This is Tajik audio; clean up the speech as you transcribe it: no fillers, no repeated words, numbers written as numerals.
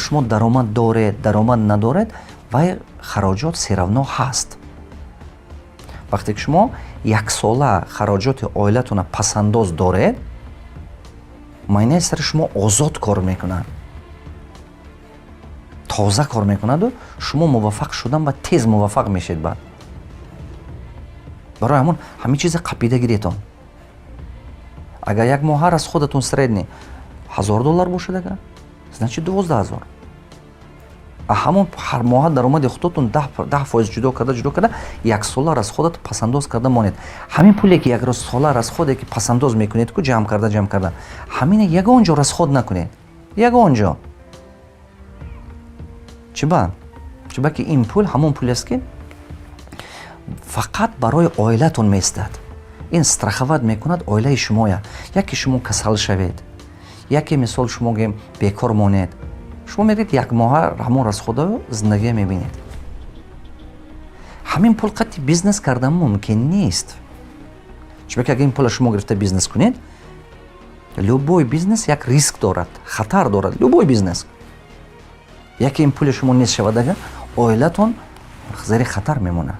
Шумо даромад доред, даромад надоред, вай хароҷот всё равно ҳаст. Вақте ки шумо яксола хароҷоти оилатона пасандоз доред, майнаи сари шумо озод кор мекунад, тоза кор мекунаду шумо муваффақ шудан ва тез муваффақ мешед. Баъд барои ҳамон ҳамин чиза қапида гиретон. Агар як моҳа расходатон средний 1000 доллар бошад, агар, значит, 12 000. А ҳамон ҳар моҳа даромади худотон 10% ҷудо карда, ҷудо карда, яксола расходат пасандоз карда монед. Ҳамин пуле ки яксола расходе ки пасандоз мекунед ку, ҷамъ карда, ҷамъ карда, ҳамина ягон ҷо расход накунед, ягон ҷо. Чиба? Чиба ки ин пул ҳамон пулест, ки фақат барои оилатон меистад. Ин страховать мекунад оилаи шумоя. Яке шумо касал шавед, яке, мисол, шумо гем бекор монед, шумо меред, як моҳа ҳамон расходаю зиндагия мебинед. Ҳамин пул қатъи бизнес кардан мумкин нест. Чунки агар ин пула шумо гирифта бизнес кунед, любой бизнес як риск дорад, хатар дорад. Любой бизнес, яке ин пули шумо нест шавад, агар оилатон зери хатар мемонад.